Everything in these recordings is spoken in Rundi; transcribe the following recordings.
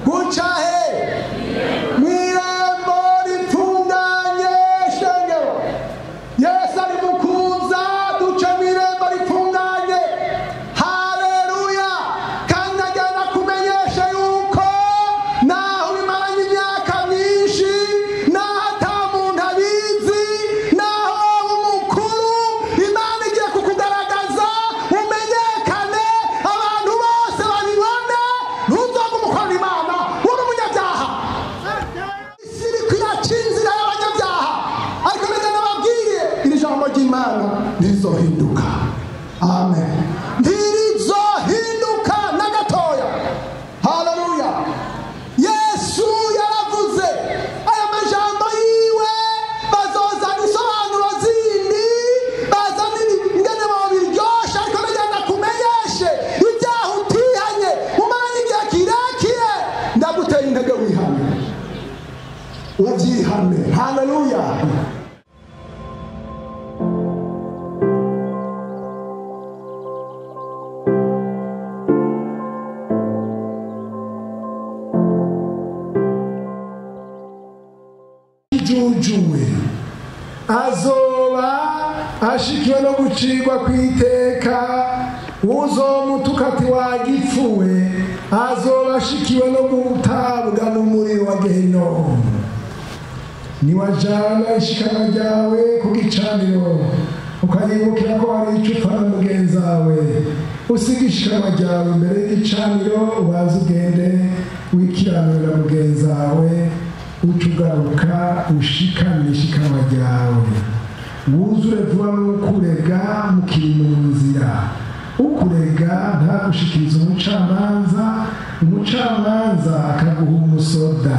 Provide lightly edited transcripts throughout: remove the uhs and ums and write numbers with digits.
Guca he? Mw'irembo ritunganye. Shengero, Yesu ari mu kuza, duce mw'irembo ritunganye. Haleluya! Kandi agenda kumenyesha yuko naho bimaranye imyaka myinshi, naho ata muntu abizi, naho waba umukuru, Imana igiye kukugaragaza umenyekane, abantu bose babibone. Ntuzoge umukorera Imana uri umunyabyaha. Isi iriko iraca inzira y'abanyabyaha, ariko meze nababwiye, iri jambo ry'Imana ntirizohinduka. Amen, ntirizohinduka na gatoya. Haleluya! Yesu yaravuze aya majambo yiwe, bazozana isobanuro zindi, bazana ingene bobiryosha, ariko nagenda kumenyeshe, ibyaha utihanye umaranye igihe kirekire, ndaguteye intege, wihane, ubyihane. Haleluya! Jujuwe azoba ashikiwe no gucirwa kw'iteka. Uzomutuka ati wagipfuwe azoba ashikiwe no gutabwa mu muriro wa Gehinomu. Niwajana ishikanwa ryawe ku gicaniro, ukayibukira ko hari ico upfa na mugenzi wawe, usiga ishikanwa ryawe imbere y'igicaniro, ubanze ugende wikiranure na mugenzi wawe, uca ugaruka ushikane ishikanwa ryawe. Wuzure vuba n'ukurega mukiri mu nzira, ukurega ntagushikirize umucamanza, umucamanza akaguha umusoda,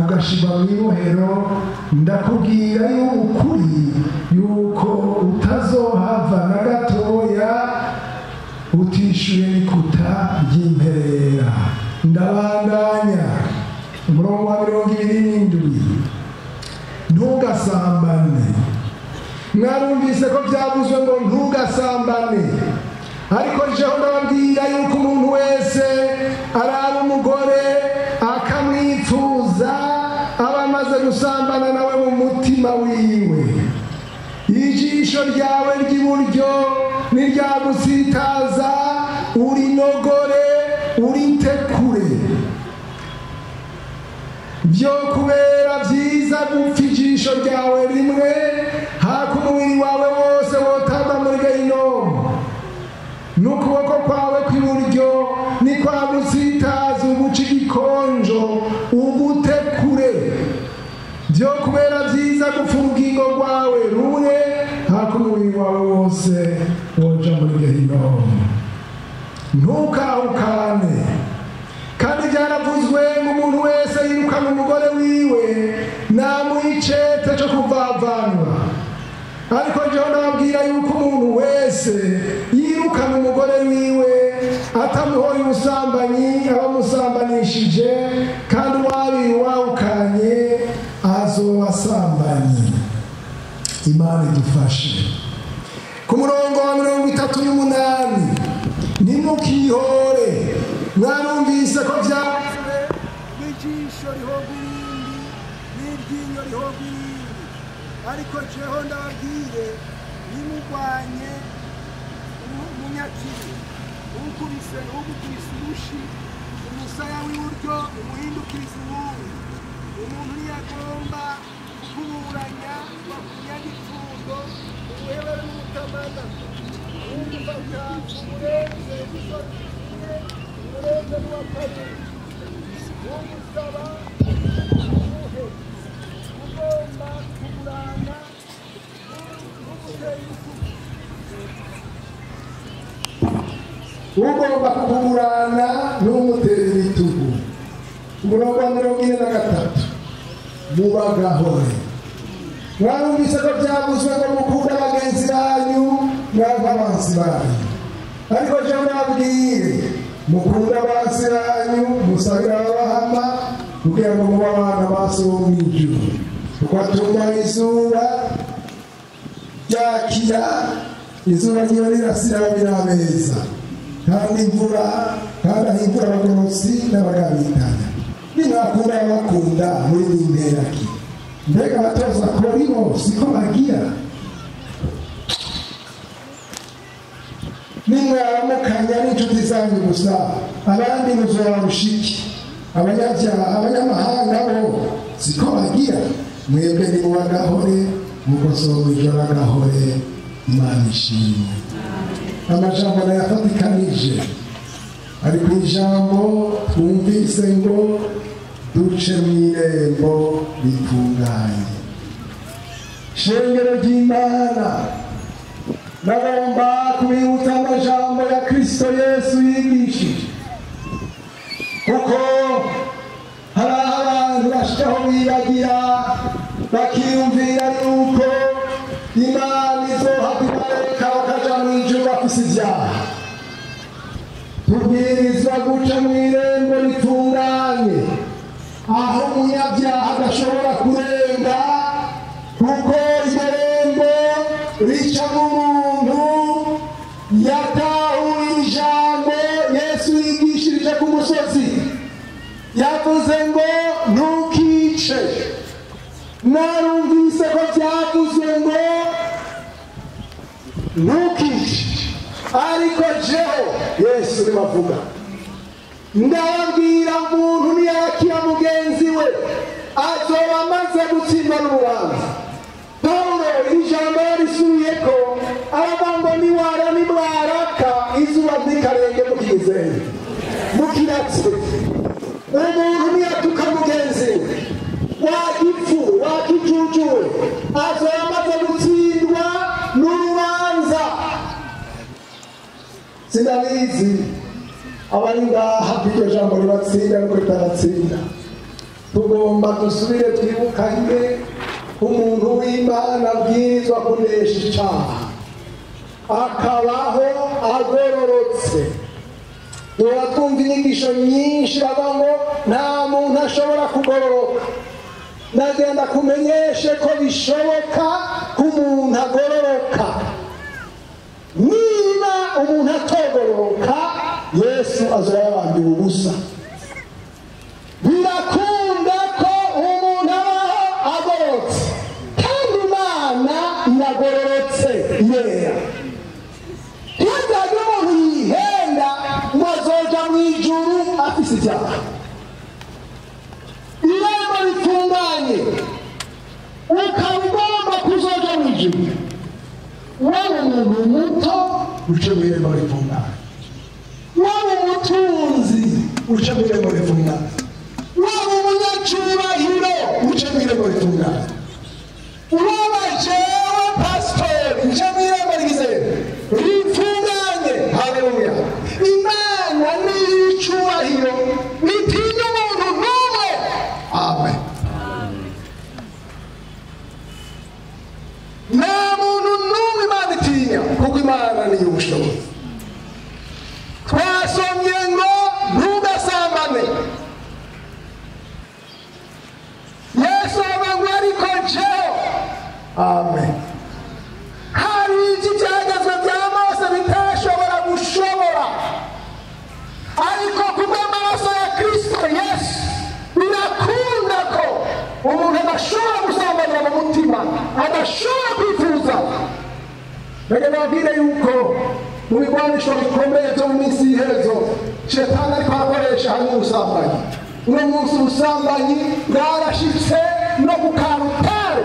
ugashirwa mu ibohero. Ndakubwira y'ukuri yuko utazohava na gatoya utishuye n'ikuta ry'imperera. Ndabandanya, umurongo wa 27: ntugasambane. Mwarumvise ko byavuzwe ngo ntugasambane, ariko jeho ndababwira yuko umuntu wese araba umugore akamwifuza aba amaze gusambana nawe mu mutima wiwe. Ijisho ryawe ry'iburyo niryagusitaza, urinogore uritekure. Byo kubera byiza gupfa ijisho ryawe rimwe, haka umubiri wawe wose wotama muri Gehinomu. N'ukuboko kwawe kw'iburyo nikwagusitaza, uguca igikonjo ugutekure. Byo kubera byiza gupfa urugingo rwawe rumwe, haka umubiri wawe wose woja muri Gehinomu. Ntukahukane. Kandi byaravuzwe ngo umuntu wese yirukana umugore wiwe namuha icete cyo kuvavanwa, ariko jeho ndababwira yuko umuntu wese yirukana umugore wiwe atamuhoye ubusambanyi aba amusambanishije, kandi uwabiri wawukanye azoba asambanye. Imana idufashe. Ku murongo wa 38: ntimukihore. Mwarumvise ko byavuzwe ijisho rihogwa irindi n'iryinyo rihogwa irindi, ariko jeho ndababwire, nimurwanye umunyakibi. Ukubise ugukubise urushi umusaya w'iburyo, umuhindukirize uwundi. Umuntu ntiyagomba kukuburanya bakunyaga ipfundo, umuhebere n'umutamana. Ugufata umurenze umusozi umwe, umurenze n'uwa kabiri. Ugusaba umuhe, ugomba kugurana n'umuteye isuku. Ugomba kugurana n'umutera ibitugu. Umurongo wa 43: mubagahore. Mwarumvise ko byavuzwe ngo mukunda bagenzi banyu mwanka abansi banyu, ariko jewe ndababwire, mukunda abansi banyu, musabira ababahama, kugira ngo mube abana ba So wo mw'ijuru, kuko atuma izuba ryakira, izuba ryiwe rirasira ababi n'abeza, kandi imvura, kandi aho imvura abagororotsi. n'abagabitanya. Nimwakunda ababakunda muri n'imperaki? Mbega abatoza kori bo siko bagira? Nimwaramukanya n'inshuti zanyu gusa, abandi muzobarusha iki? Abanyabyaha, abanyamahanga bo siko bagira? Mwebwe nimubagahore nk'uko So wo mw'ijuru agahore. Imana ishimwe. Amajambo nayafatikanije ari ku ijambo twumvise ngo duce mu irembo ritunganye. Shengero ry'Imana, nagomba kubibutsa amajambo ya Kristo Yesu yigishije, kuko hari abantu bashikaho bibagira bakiyumvira yuko Imana izohava ibareka bakaja mw'ijuru bafise ivyaha. Tubwirizwa guca mu irembo ritunganye, aho umunyabyaha adashobora kurenga, kuko iryo rembo ricamo umuntu yatahuye ijambo Yesu yigishirije ku musozi. Yavuze ngo ntukice. Narumvise ko byavuzwe ngo ntukice, ariko jeho Yesu niwe avuga. Ndababwira, umuntu niyakira mugenzi we azoba amaze gutsindwa n'urubanza. Pawulo iri jambo yarisubiyeko, aravuga ngo niwara nimwaraka izuba ntikarenge mukizeye mukiratse. Umuntu niyatuka mugenzi we wagipfu wakicucuwe azoba amaze gutsindwa n'urubanza. Sinabizi abari ngaha iryo jambo ribatsinda nuko ritabatsinda. Tugomba dusubire twibukanye umuntu w'Imana abwirizwa kunesha icaha, akabaho agororotse. Duhora twumva inyigisho nyinshi bavuga ngo nta muntu ashobora kugororoka. Ndagenda kumenyeshe ko bishoboka ko umuntu agororoka. Niba umuntu atogororoka, Yesu azoba yabambiwe ubusa. Birakunda ko umuntu abaho agororotse, kandi Imana iragororotse yera. Ntihazagire umuntu yihenda ngo azoja mw'ijuru afise ivyaha. Irembo ritunganye, ukaba ugomba kuzoja mw'ijuru, waba umuntu muto uce mw'irembo ritunganye, waba umutunzi uce mw'irembo ritunganye, waba umunyacubahiro uce mw'irembo ritunganye, waba jewe pasitori uce mw'irembo rigize ritunganye. Haleluya! Imana ni iy'icubahiro, ntinya umuntu n'umwe. Amen. Nta muntu n'umwe Imana itinya, kuko Imana ni iy'ubushobozi. Twasomye ngo ntugasambane. Yesu avuga ngo ariko jeho. Amen. Hari iki byagezwe bya Mose bitashobora gushobora, ariko kubw'amaraso ya Kristo Yesu birakunda ko umuntu adashobora gusambanira mu mutima, adashobora kwifuza. Reka nababwire yuko mu bigwanisho bikomeye byo mu minsi y'iherezo Shetani ariko arakoresha harimo ubusambanyi. Uno munsi ubusambanyi bwarashitse no ku karutare.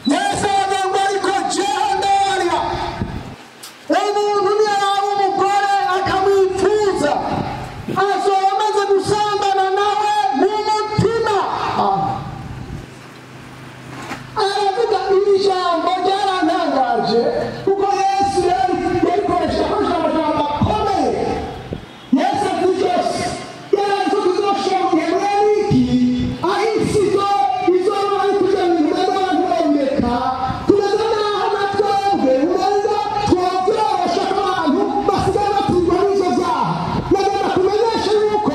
Yesu avuga ngo ariko jeho ndabarira, umuntu niyaraba umugore akamwifuza azoba amaze gusambana nawe mu mutima. Aravuga iri jambo ryarantangaje, kuko Yesu yarikoresha akoresha amajambo akomeye. Yesu azi byose, yari azi ko tuzoshobora mu gihe mwene iki, aho isi izoba ari kuja mu bintu abantu babireka, kugeza n'aho na twebwe umenga twovyorosha ko abantu basigaye batsindwa n'ivyo vyaha. Nagomba kumenyesha yuko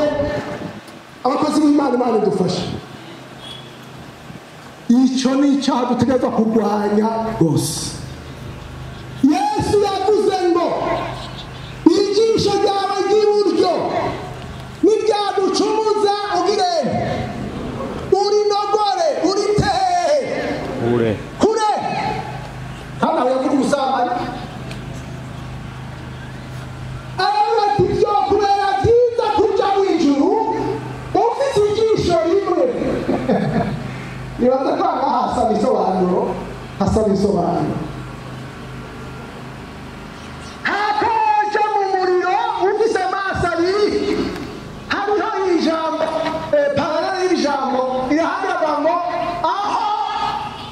abakozi b'Imana, Imana idufashe. Icyo ni icyaha dutegerezwa kurwanya rwose. Yesu yavuze ngo ijisho ryawe Asaba isobanuro. Hakoja mu muriro ufise amaso abiri. Hariho ijambo paralele y'ijambo irahagarara ngo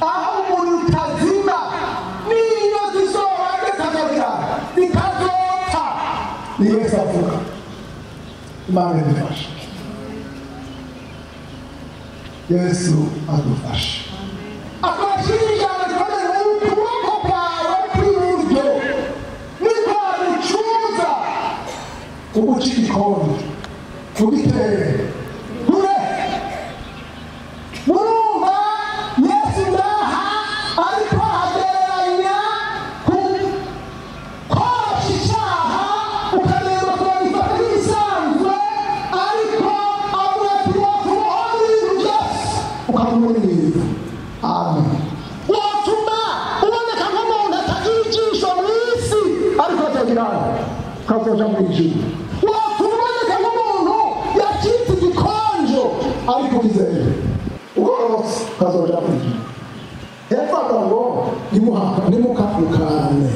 aho umuriro utazima n'iyo zizoba zikazagira zikazopfa. Ni Yesu avuga. Imana idufashe. Yesu adufashe. Akoresha ijambo rikomeye ukuboko kwawe kw'iburyo niko wabicuza uguca igikombe ugitere kure. Murumva Yesu ngaha ariko agereranya korosha icyaha ukareba kubifata nk'ibisanzwe, ariko avuga ati wakubohora ibintu byose ukamumurira. Amen. Watuma uboneka nk'umuntu atagira ijisho mu isi ariko atagira ukazoja mu ijuru. Watuma uboneka nk'umuntu yacitse igikonjo ariko wizeye ugororotse ukazoja mu ijuru. Hepfo avuga ngo ntimukahukane.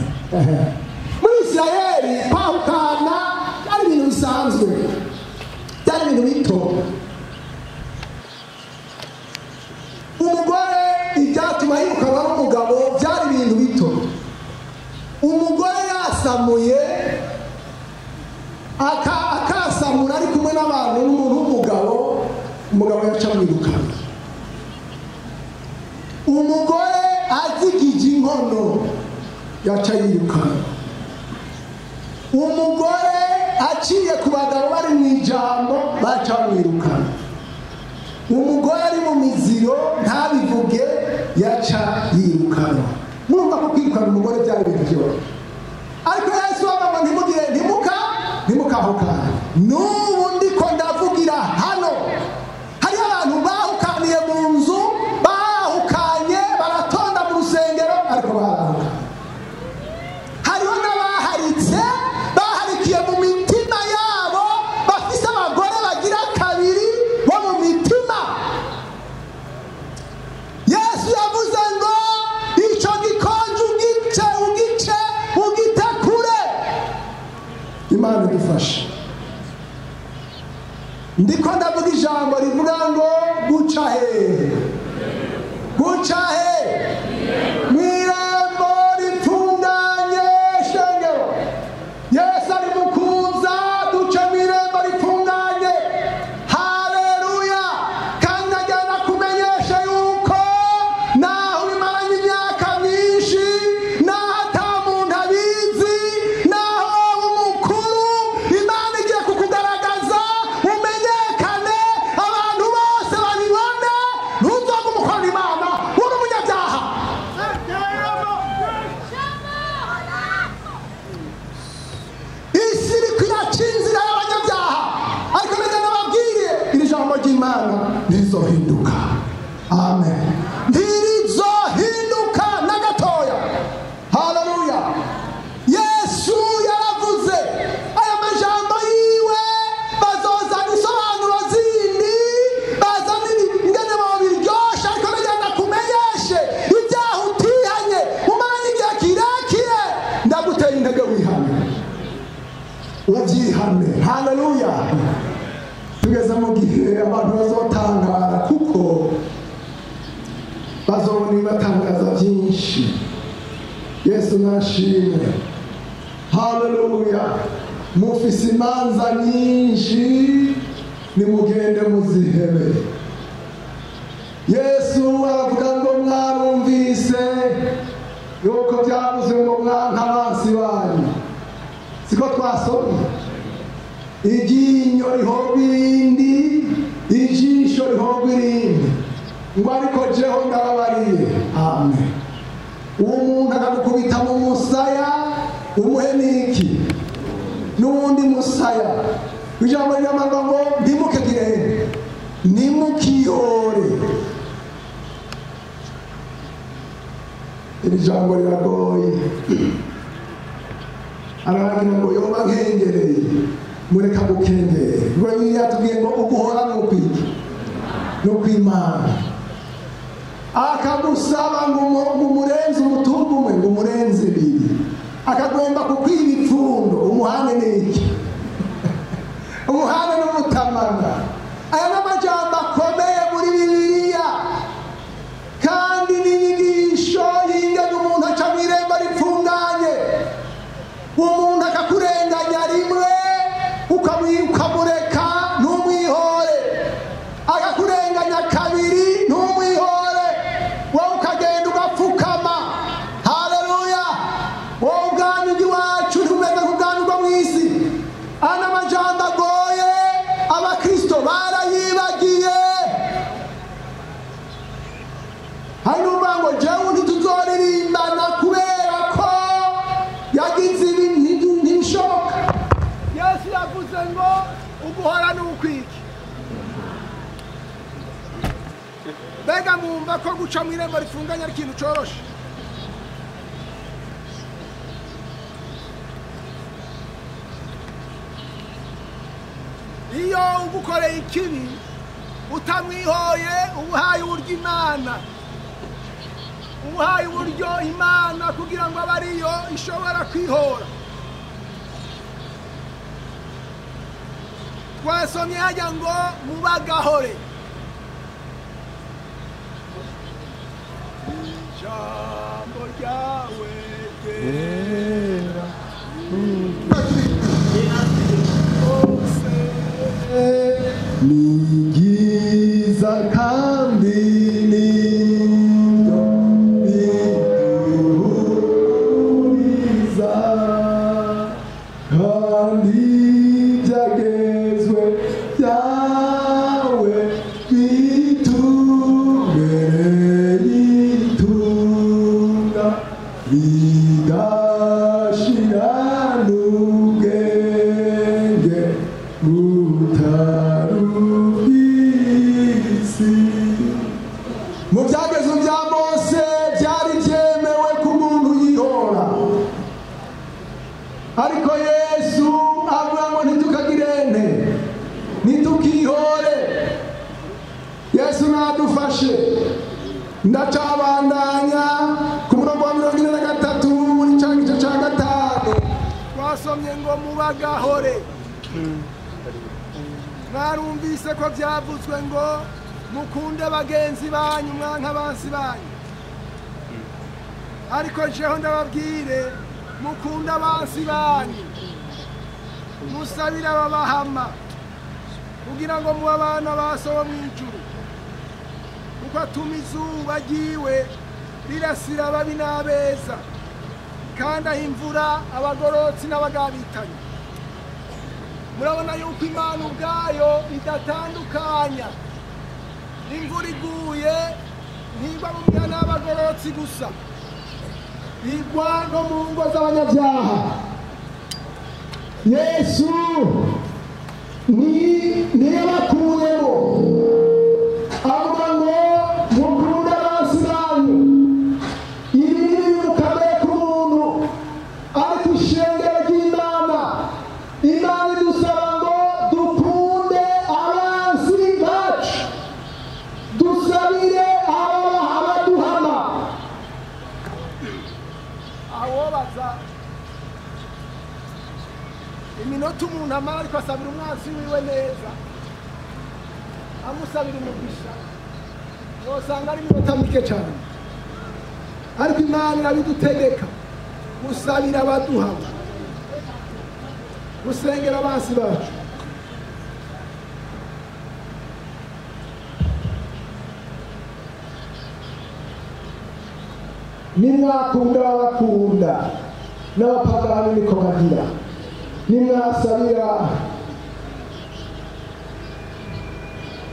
Muri Isirayeli kwahukana byari ibintu bisanzwe, byari ibintu bito. Umugore ibyatuma yirukanwa n'umugabo byari ibintu bito. Umugore yasamuye akasamura ari kumwe n'abantu n'umuntu w'umugabo, umugabo yaca amwirukana. Umugore azigije inkono yaca yirukana. Umugore aciye ku bagabo bari mu ijambo baca bamwirukana. Umugore ari mu miziro ntabivuge yaca yirukana. Murumva ko kwirukana umugore byari ibintu byoroshye. Ariko Yesu avuga ngo ntimugire ntimukahukane. N'ubu ndiko ndavugira hano hariho abantu bahukaniye mu nzu, bahukanye baratonda mu rusengero ariko barahukanye. Hariho n'abaharitse baharikiye mu mitima yabo, bafise abagore bagira kabiri bo mu mitima. Yesu yavuze ngo icyo gikonje ugice ugice ugite kure. Imana idufashe. Ndiko ndavuga ijambo rivuga ngo guca hehe, guca he mw'irembo ritunganye shengero. Yesu ari mu kuza duce mw'irembo ritunganye. Haleluya. Kandi agenda kumenyesha yuko naho bimaranye imyaka myinshi, naho ata muntu abizi, naho wowe umukuru, Imana igiye kukugaragaza umenyekane, abantu bose babibone. Ntuzoge umukorera Imana uri umunyabyaha. Isi iriko iraca inzira y'abanyabyaha, ariko reka ndababwire iri jambo ry'Imana ntirizohinduka. Amen. Ntirizohinduka na gatoya. Haleluya. Yesu yaravuze aya majambo yiwe, bazozana isobanuro zindi, bazana ingene bobiryosha, ariko reka ndakumenyeshe ibyaha utihanye umaranye igihe kirekire, ndaguteye intege wihane, ubyihane. Haleluya. Tugeze mu gihe abantu bazotangara kuko bazobona ibibatangaza byinshi. Yesu nashimwe. Haleluya. Mufise imanza nyinshi, nimugende muzihebe. Yesu aravuga ngo mwarumvise yuko byavuze ngo mwanka abansi banyu. Siko twasomye? Iryinyo rihorwa irindi, ijisho rihorwa irindi. Ngo ariko jeho ndababariye. Amen. Uwo muntu akagukubita mu musaya, umuhe n'iki? N'uwundi musaya. Ijambo riravuga ngo ntimukegire, ntimukihore. Iri jambo riragoye. Aragira ngo yoba nkengereye, mureka gukengera. Ngo Bibiliya yatubwiye ngo uguhora ni ukwiki? Ni ukw'Imana. Akagusaba ngo umurenze umutumba umwe, ngo umurenze ibiri, akagomba kukwiba ipfundo, umuhane n'iki? Umuhane n'umutamana. Aya ni amajambo akomeye muri Bibiliya, kandi n'inyigisho y'ingene umuntu aca mu irembo ripfunganye. Umuntu akakurenganya rimwe ukamureka ntumwihore, akakurenganya kabiri ntumwihore, wowe ukagenda ugapfukama. Haleluya! Wowe ubwami bw'iwacu ntibumeze nk'ubwami bwo mu isi. Ana amajambo agoye, abakristo barayibagiye. Hari n'uvuga ngo jewe ntituzoririmbana kubera ko yagize ibi, ntibishoboka. Yesu yavuze ngo uguhora ni ukwiki. Mbega mwumva ko guca mu irembo rifunganye ari ikintu coroshe? Iyo ugukoreye ikibi utamwihoye, ubuhaye uburyo Imana, ubuhaye uburyo Imana kugira ngo abe ariyo ishobora kwihora. Twasomye hajya ngo mubagahore. Ijambo ryawe ryera ni ryiza kandi niryo riduhumuriza, kandi ibyagezwe byawe bitubereye itunga ridashira n'ubwenge butari ubw'isi. Mu byagezwe bya Mose byari byemewe ko umuntu yihora, ariko Yesu avuga ngo ntitukagirente, ntitukihore. Yesu nadufashe. Ndacabandanya ku murongo wa 43 muri ca gice ca 5. Twasomye ngo mubagahore. Mwarumvise ko byavuzwe ngo mukunde bagenzi banyu mwanka abansi banyu, ariko jeho ndababwire mukunde abansi banyu, musabire ababahama, kugira ngo mube abana ba So wo mw'ijuru, kuko atuma izuba ryiwe rirasira ababi n'abeza, kandi aha imvura abagorotsi n'abagabitanye. Murabona yuko Imana ubwayo idatandukanya. Imvura iguye ntigwa mu mihana y'abagorotsi gusa, igwa no mu ngo z'abanyabyaha. Yesu ntiyabakuyemo, avuga ngo mukunde abansi banyu. Ibi ni ibintu kamere k'umuntu, ariko ishengero ry'Imana, Imana idusaba ngo dukunde abansi bacu, dusabire abaduhama. Awobaza iminota umuntu amara ariko asabira umwansi wiwe neza, amusabira umugisha, wosanga ari iminota mike cyane. Ariko Imana irabidutegeka gusabira abaduhama, gusengera abansi bacu. Nimwakunda ababakunda, n'abapagani niko bagira. Nimwasabira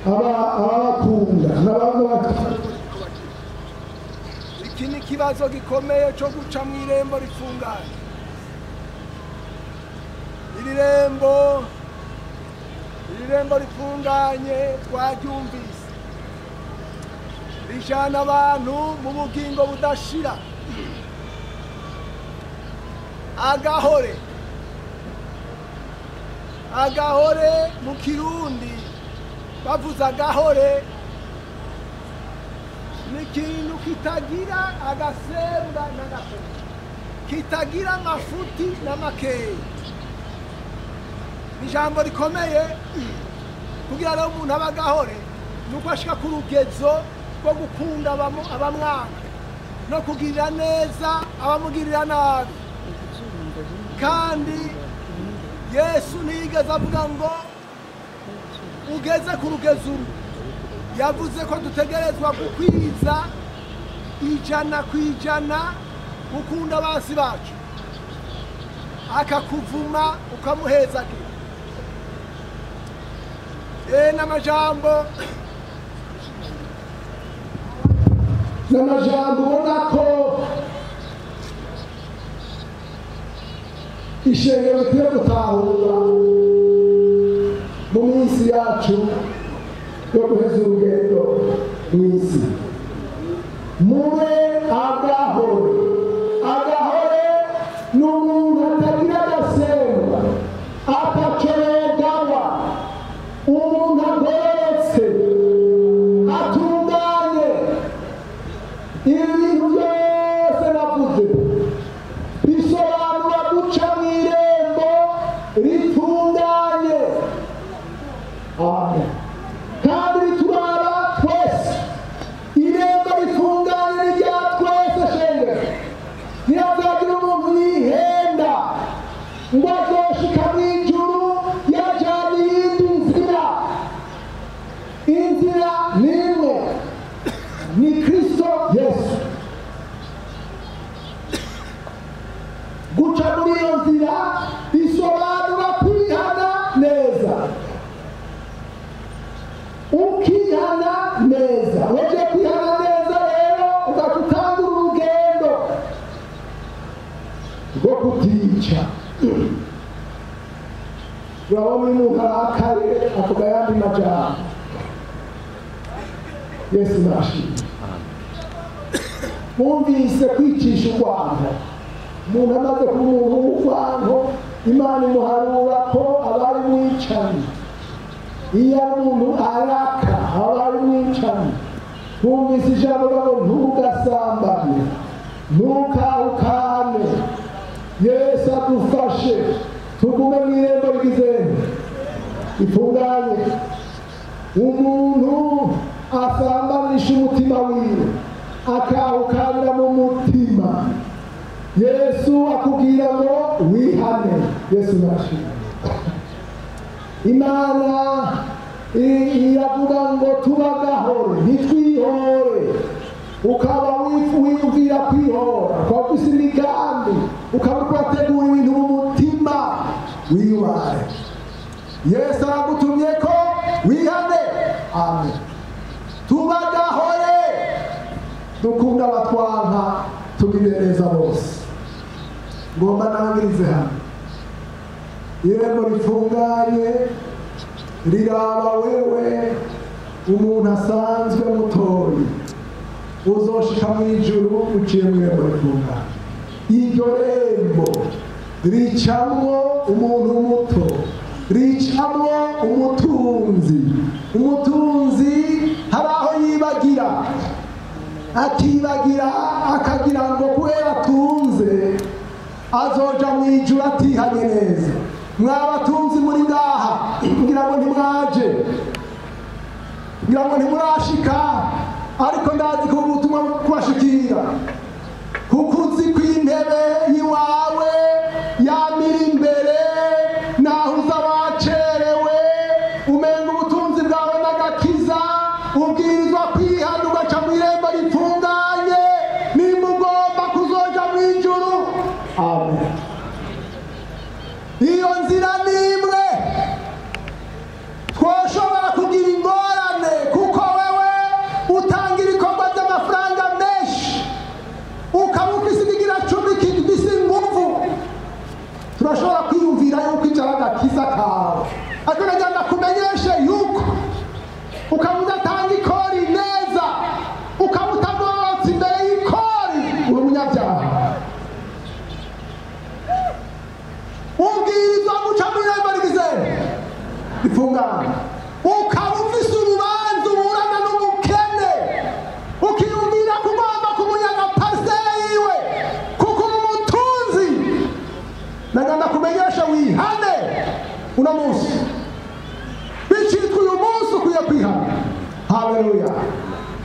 ababakunda n'ababakunda. Iki ni ikibazo gikomeye cyo guca mu irembo rifunganye. Iri rembo rifunganye twaryumvise, rijana abantu mu bugingo budashira. Agahore, agahore mu Kirundi bavuze agahore Ni ikintu kitagira agasembwa na gato, kitagira amafuti n'amakeya. Ijambo rikomeye kugira ngo umuntu abe agahore ni uko ashika ku rugezo rwo gukunda abamwanga no kugirira neza abamugirira nabi. Kandi Yesu ntiyigeze avuga ngo ugeze ku rugezo uru, yavuze ko dutegerezwa gukwiza 100% gukunda abansi bacu, akakuvuma ukamuhezagira. N'amajambo ubona ko ishengero rikwiye gutahura mu minsi yacu yo guheza urugendo mu isi. Mube agahore. Agahore ni umuntu atagira agasemba, atacoyogawa, umuntu agororotse, atunganye. Ibintu byose navuze bisobanura guca mu irembo ritunganye. Amen. Kandi rituraba twese. Irembo ritunganye ni rya twese shenge. Ntihazagira umuntu yihenda ngo azoshika mu ijuru yajana iyindi nzira. Inzira ni imwe, ni Kristo Yesu. Guca muri iyo nzira bisobanura kwihana neza, ukihana neza. Waje kwihana neza rero ugaca utangura urugendo rwo kutica. Urabona umuntu arakaye avuga ayandi majambo. Yesu nashimwe. Mwumvise kwicisha urwango. Umuntu amaze kuba umuntu w'urwango, Imana imuharura ko aba ari mwicanyi. Iyo ari umuntu araka aba ari mwicanyi. Mwumvise ijambo ngo ntugasambane, ntukahukane. Yesu adufashe tugume mu irembo rigizeni ifunganye. Umuntu asambanisha umutima wiwe, akahukanira mu mutima. Yesu akubwira ngo wihane. Yesu nashimwe. Imana iravuga ngo tubagahore, ntitwihore. Ukaba wiyumvira kwihora, ukaba ufise imigambi, ukaba uriko urategura ibintu mu mutima, wiyubare. Yesu aragutumye ko wihane. Amen. Tubagahore, dukunda abatwanka, tugirire neza bose. Ngomba nangirize hano. Irembo rifunganye riraba wewe umuntu asanzwe mutoyi, uzoshika mu ijuru uciye mu irembo rifunganye. Iryo rembo ricamwo umuntu muto, ricamwo umutunzi. Umutunzi hari aho yibagira, akibagira akagira ngo kubera atunze azoja mu ijuru atihanye neza. Mwabatunzi muri ngaha, ngira ngo ntimwaje, ngira ngo ntimurashika, ariko ndazi ko ubutumwa kubashikira. Kuko uzi ko intebe y'iwawe yamira imbere, naho uza wacerewe, umenga ubutunzi bwawe n'agakiza, ubwirizwa kwihana ugaca mu irembo rifunganye nimba ugomba kuzoja mu ijuru. Amen. Iyo nzira ni imwe. Twoshobora kugira ingorane kuko wewe utanga ibikorwa by'amafaranga menshi, ukaba ufise ikigira cumi gifise inguvu. Turashobora kwiyumvira yuko ivyo ari agakiza kawe, ariko nagira ndakumenyeshe yuko ukaba udatanga ikori neza, ukaba utagororotse imbere y'ikori, uri umunyabyaha. Ubwirizwa guca mu irembo rigize rifunganye, ukaba ufise urubanza uburana n'umukene, ukiyumva Uno munsi bicitwa uyu munsi ukwiye kwihana. Haleluya.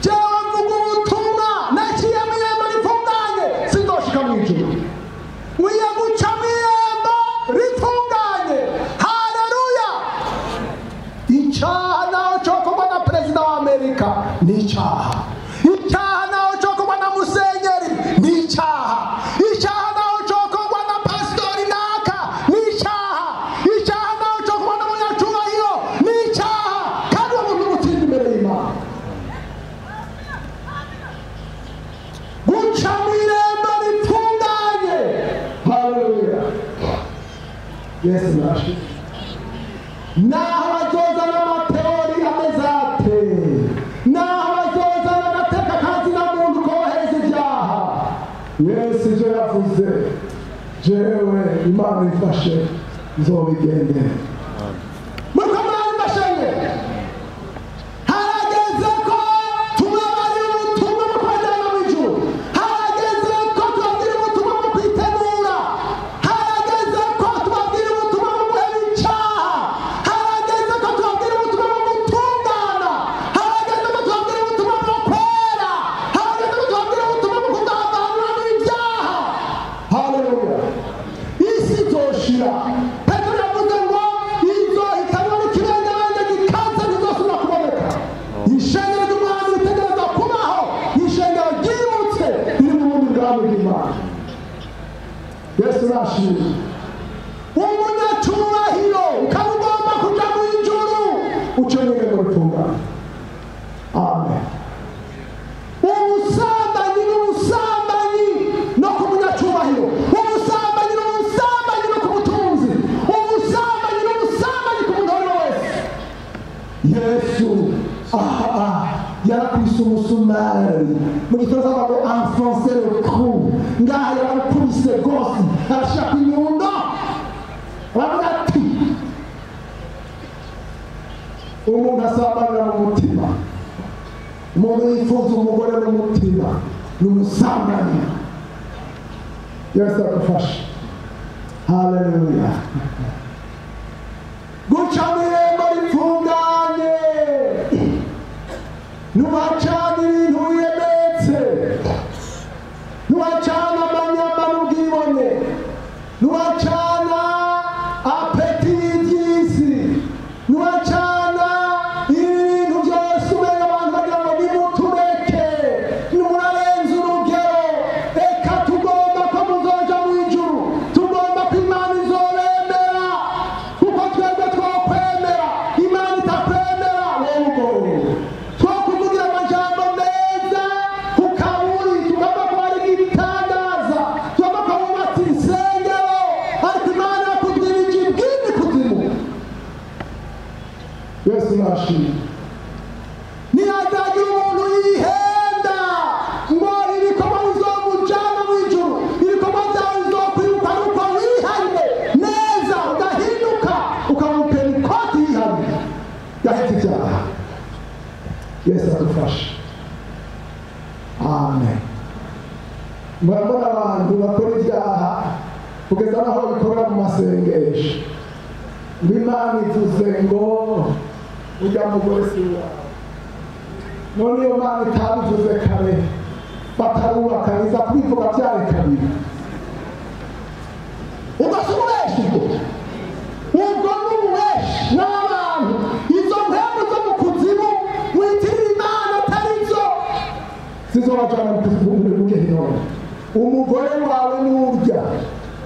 Jewe mvuga ubutumwa naciye mu irembo ritunganye, sinzoshika mu ijuru. Nkwiye guca mu irembo ritunganye. Haleluya. Icyaha naho cokorwa na perezida wa Amerika ni icyaha. Icyaha naho cokorwa na musenyeri ni icyaha. Icyaha naho cokorwa na pasitori naka ni icyaha. Icyaha naho cokorwa na munyacubahiro ni icyaha. Kandi uwo muntu umutsinda imbere y'Imana. Guca mu irembo ritunganye. Haleluya. Yesu nashimwe. Naho bazozana amateori ameze ate, naho bazozana agateka kazina muntu kohereza ibyaha, Yesu ivyo yavuze, jewe Imana ifashe nzobigendera. Muriko murabimashenge. Harageze ko tubabarira ubutumwa bwo kubajyana mu ijuru. Harageze ko tubabwira ubutumwa bwo kwitegura. Harageze ko tubabwira ubutumwa bwo guheba icyaha. Harageze ko tubabwira ubutumwa bwo gutungana. Harageze ko tubabwira ubutumwa bwo kwera. Harageze ko tubabwira ubutumwa bwo kudavanura n'ibyaha. Haleluya. Isi izoshira. Petero yavuze ngo izohitanwa n'ikirengarenga gikaze, ntizosubira kuboneka. Ishengero ry'umwami ritegereza kubaho, ishengero ryimutse riri mu bundi bwami bw'Imana. Yesu nashimwe. Umunyacubahiro ukaba ugomba kuja mu ijuru, uce mu irembo ritunganye. Amen. Ubusambanyi n'ubusambanyi no ku munyacubahiro, ubusambanyi n'ubusambanyi no ku mutunzi, ubusambanyi n'ubusambanyi ku muntu uwo ari we wese. Yesu yarakubise umusumari, mu gifaransa bavuga ngo enfoncer le clou. Ngaha yaramukubise rwose, arashira ku inyundo, aravuga ati umuntu asambanira mu mutima, umuntu yifuza umugore n'umutima ni umusambanyi. Yesu agufashe. Haleluya. Guca mu irembo ritunganye, ntuhacana ibintu wiyemetse, ntuhacana amanyama n'ubwibone, ntuhacana apeti y'iby'isi, ntuhacana ibintu byose umenga abantu bagira ngo nimutureke, nimurarenze urugero. Reka tugomba ko muzoja mu ijuru, tugomba ko Imana izobemera, kuko twebwe twokwemera, Imana itakwemera wowe ugowe. Twokuvugira amajambo meza ku kaburi, tugomba ko hari ibitangaza, tugomba ko bubatse insengero, ariko Imana yakubwirije ibwindi kuzimu. Yesu nashimwe. Ntihazagira umuntu yihenda ngo ibikorwa bizomujana mu ijuru. Ibikorwa byawe bizokwibuka nuko wihanye neza, ugahinduka, ukaba umupentekoti yihanye yahetse ibyaha. Yesu adufashe. Amen. Murabona abantu bakora ibyaha kugeza n'aho bikorera mu masengesho, ngo Imana ivuze ngo ujya mugore si uwawe. None iyo Mana itabivuze kare, batarubaka, iza kubivuga byari kabiri. Ubwo si ububeshi ubwo? Ubwo ni ububeshi n'abantu. Izo mpemu zo mu kuzimu witirira Imana atari zo, zizobajana mu kuzimu mu gehinomu. Umugore wawe nurya,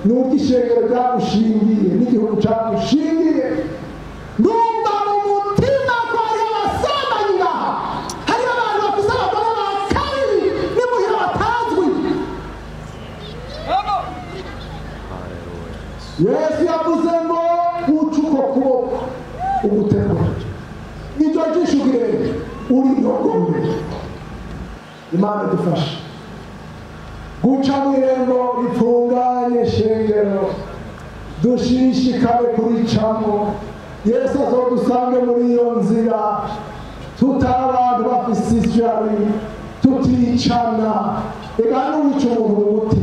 nurya ishengero ryagushingiye n'igihugu cagushingiye. Ndumva mu mutima ko hariho abasambanyi ngaha, hariho abantu bafise abagore ba kabiri n'imuhira batazwi. Yesu yavuze ngo uca uko kuboko ugutegura, iryo jisho ugirere urinyogore. Imana idufashe guca mu irembo ritunganye shengero, dushishikare kuricamo. Yesu azodusange muri iyo nzira, tutari abantu bafise ishyari, tuticana. Reka n'uwica umuntu mu mutima.